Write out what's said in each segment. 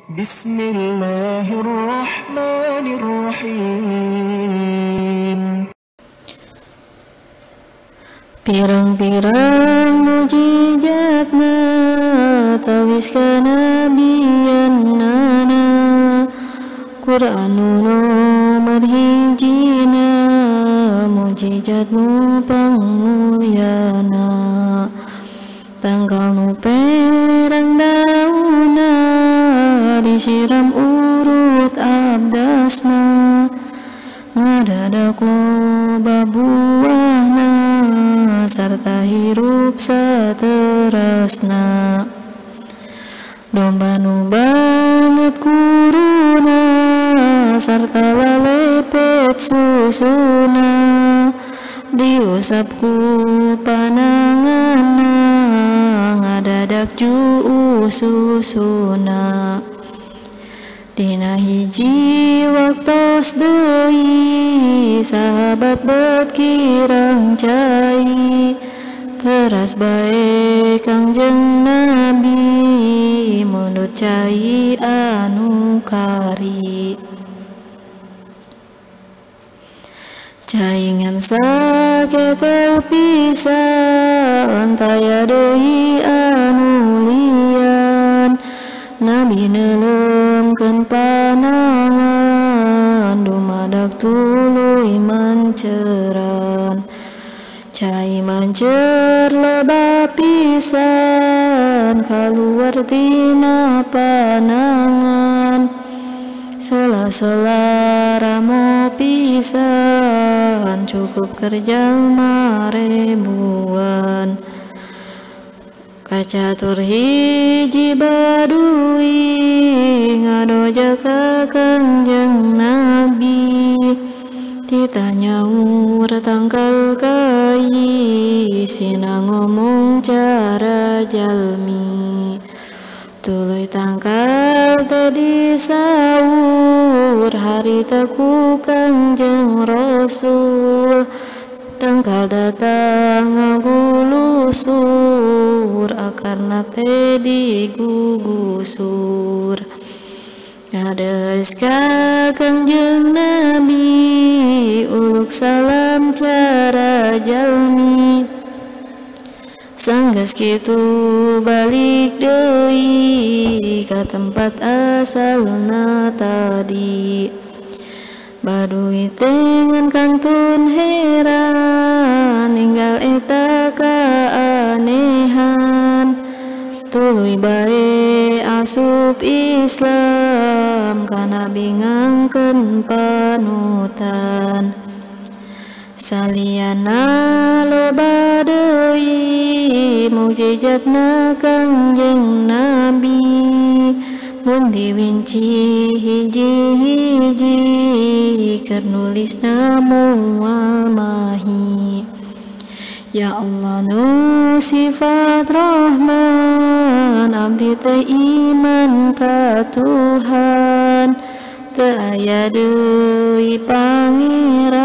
بسم الله الرحمن الرحيم. Pirang-pirang mujizatna tawis kanabiannana, Quran nu nomor hijina, mujizat nu pangmulyana. Tangkal nu perang dauna, disiram urut abdasna, ngadadak loba buahna, sarta hirup saterasna. Domba nu banget kuruna, sarta lalepet susuna, diusap ku pananganna, ngadadak juu susuna. Dina hiji waktos deui, sahabat bet kirang cai, teras bae Kangjeng Nabi, mundut cai anu kari. Cai ngan saketel pisan, taya deui anu lian, Nabi neuleumkeun panangan, dumadak tuluy manceran. Cai mancer loba pisan, kaluar tina panangan, sela-sela ramo pisan, cukup keur jalma ribuan. Kacatur hiji badui, ngadoja ka Kangjeng Nabi, titah nyaur tangkal kai, sina ngomong cara jalmi. Tuluy tangkal teh disaur, harita ku Kangjeng Rasul, tangkal datang ngagulusur, akarna teh digugusur. Ngades ka Kangjeng Nabi, uluk salam cara jalmi, sanggeus kitu balik deui ka tempat asalna tadi. Baduy teh ngan kantun heran, ninggal eta kaanehan, tuluy bae asup Islam, ka Nabi ngangkeun panutan. Saliyana loba deui mukjizatna Kangjeng Nabi, mun diwinci hiji-hiji, keur nulisna moal mahi. Ya Allah nu sifat Rahman, abdi teh iman ka Tuhan, teu aya deui pangeran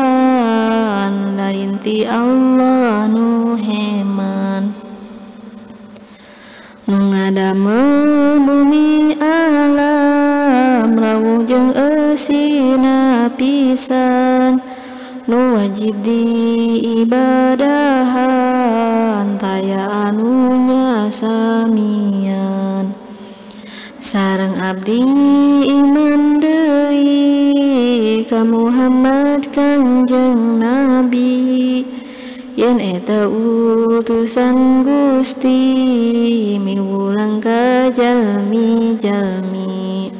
lain ti Allah nu heman. Nu ngadamel bumi alam, rawuh jeung eusina pisan, nu wajib diibadahan, taya anu nyasamian. Sareng abdi iman deui ka Muhammad Kangjeng Nabi, yen eta utusan Gusti, miwulang ka jalmi-jalmi.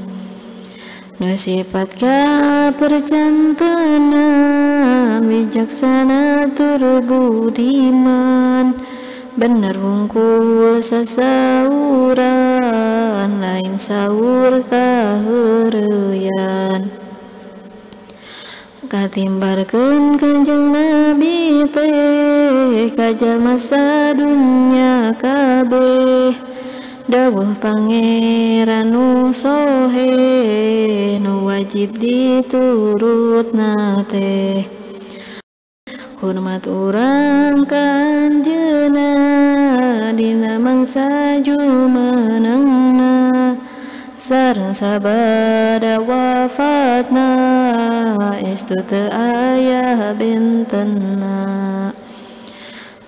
Nu sifat kapercantenan, wijaksana tur budiman, bener hungkul sasauran, lain saur kaheureuyan. Katimbarkeun Kangjeng Nabi teh ka jalma sadunya kabeh, dawuh Pangeran nu sohe, nu wajib diturutna teh. Hormat urang ka anjeunna, dina mangsa jumenengna, Sareng sabada wafatna estu teu aya bentenna.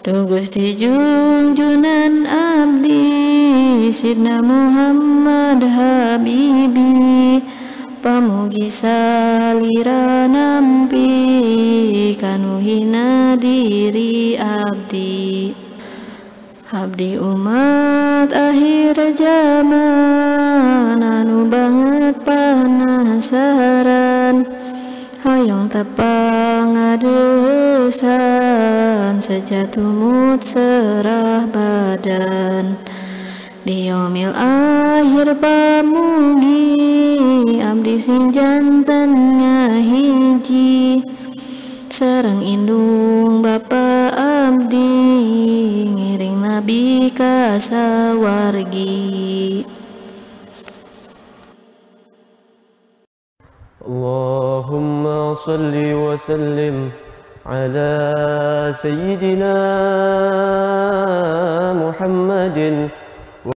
Duh Gusti junjunan abdi Sidna Muhammad Habibi, pamugi salira nampi kanu hina diri abdi. Abdi umat akhir zaman anu banget penasaran, hoyong tepang ngadesan sejatumut serah badan. Di yaumil akhir pamugi abdi sing janten ngahiji, sareng indung bapa abdi ngiring Nabi ka sawargi. Allahumma salli wa sallim ala sayyidina